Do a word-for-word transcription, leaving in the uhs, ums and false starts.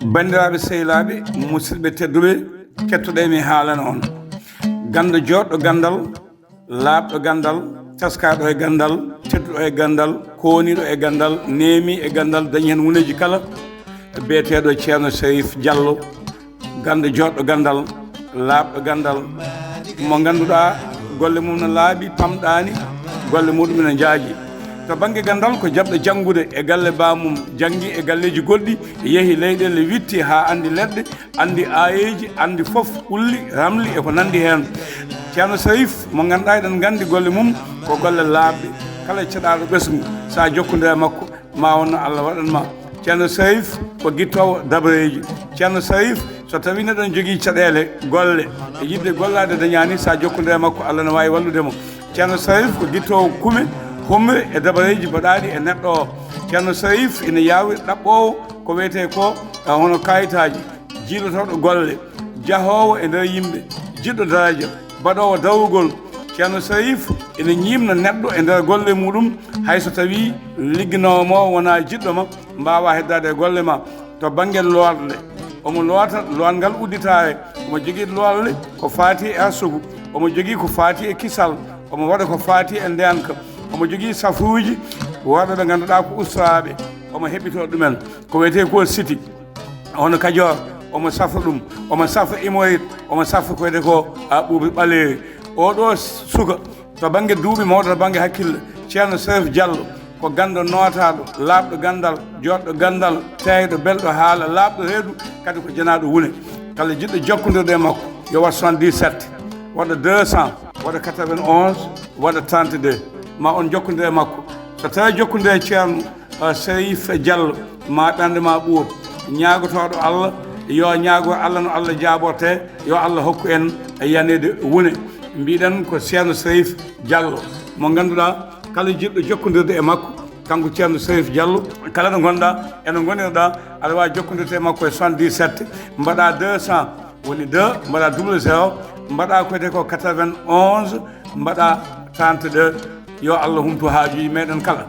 Banndiraaɓe sehilaaɓe, musidɓe tedduɓe, kettoɗen mi haalana on. Ganndo jooɗɗo ganndal, laaɓɗo ganndal, taskaaɗo e ganndal, tedduɗo e ganndal, kooniiɗo e ganndal, neemi e ganndal, dañi heen huneeji kala, biyeteeɗo Ceerno Serif Diallo, ganndo jooɗɗo ganndal, laaɓɗo ganndal, mo ngannduɗaa golle mum no laaɓi, pamɗaani, golle muɗum ene njaaji. To bannge ganndal, ko jaɓɗo janngude e galle baamum, janngi e galleeji goɗɗi, yehi leyɗeele, witti haa anndi leɗɗe, anndi aayeeji, anndi fof, ulli, ramli e ko nanndi heen. Ceerno Serif, mo ngannduɗaa eɗen nganndi golle mum ko golle laaɓɗe. Kala ceɗaaɗo ɓesngu, so a jokkondirii e makko, ma won no Allah waɗan ma. Ceerno Serif ko gittoowo dabareeji. Ceerno Serif, so tawii neɗɗo ne jogii caɗeele golle, e yiɗde gollaade dañaani, so a jokkondirii e makko, Allah ne waawi wallude mo. Ceerno Serif ko gittoowo kume, humre e dabareeji mbaɗaaɗi e neɗɗo o. Ceerno Serif ina yaawi ɗaɓɓoowo ko wiyetee ko, eh, hono kaayitaaji, jiilotooɗo golle, jahoowo e nder yimɓe, jiɗɗo daraja, baɗoowo dawrugol. Ceerno Serif ina ñiiɓna neɗɗo e nder golle muɗum, hay so tawii ligginoowo mo wonaa jiɗɗo ma, mbaawaa heddaade e golle ma. To bannge loorle, omo loota loorngal udditaare, omo jogii loorle ko faati e arsugu, omo jogii ko faati e kisal, omo waɗa ko faati e ndeenka, omo jogii safuuji worɓe ɓe ngannduɗaa ko ustoraaɓe, omo heɓɓitoo ɗumen. Ko wiyetee ko siti, hono Kajoor, omo safra ɗum, omo safra imorit, omo safra ko wiyetee ko a ɓuuɓri ɓaleeri. Oɗo suka, to bannge duuɓi mawɗo, to bannge hakkille, Ceerno Serif Diallo, ko ganndo nootaaɗo, laaɓɗo ganndal, jooɗɗo ganndal, teeyɗo, belɗo haala, laaɓɗo reedu, kadi ko janaaɗo wune. Kala jiɗɗo jokkondirde e makko, yo waɗ soixante-dix-sept, waɗa deux cents, waɗa quatre-vingt-onze, waɗa trente-deux, ma on jokkondir e makko. So tawii jokkondirii e Ceerno, eh, Serif Diallo, ma ɓernde ma ɓuur. Ñaagotooɗo Allah, yo ñaago Allah no Allah jaabortee, yo Allah hokku en e yaneede wune. Mbiɗen ko Ceerno Serif Diallo, mo ngannduɗaa kala jiɗɗo jokkondirde e makko, kanko Ceerno Serif Diallo, kala ɗo ngonɗaa, eno ngonirɗaa, aɗa waawi jokkondirde e makko e soixante-dix-sept, mbaɗa deux cents, woni deux, mbaɗa double zéro, mbaɗa ko wiyetee ko quatre-vingt-onze, mbaɗa trente-deux. Yo Allah humtu haajuuji meɗen kala.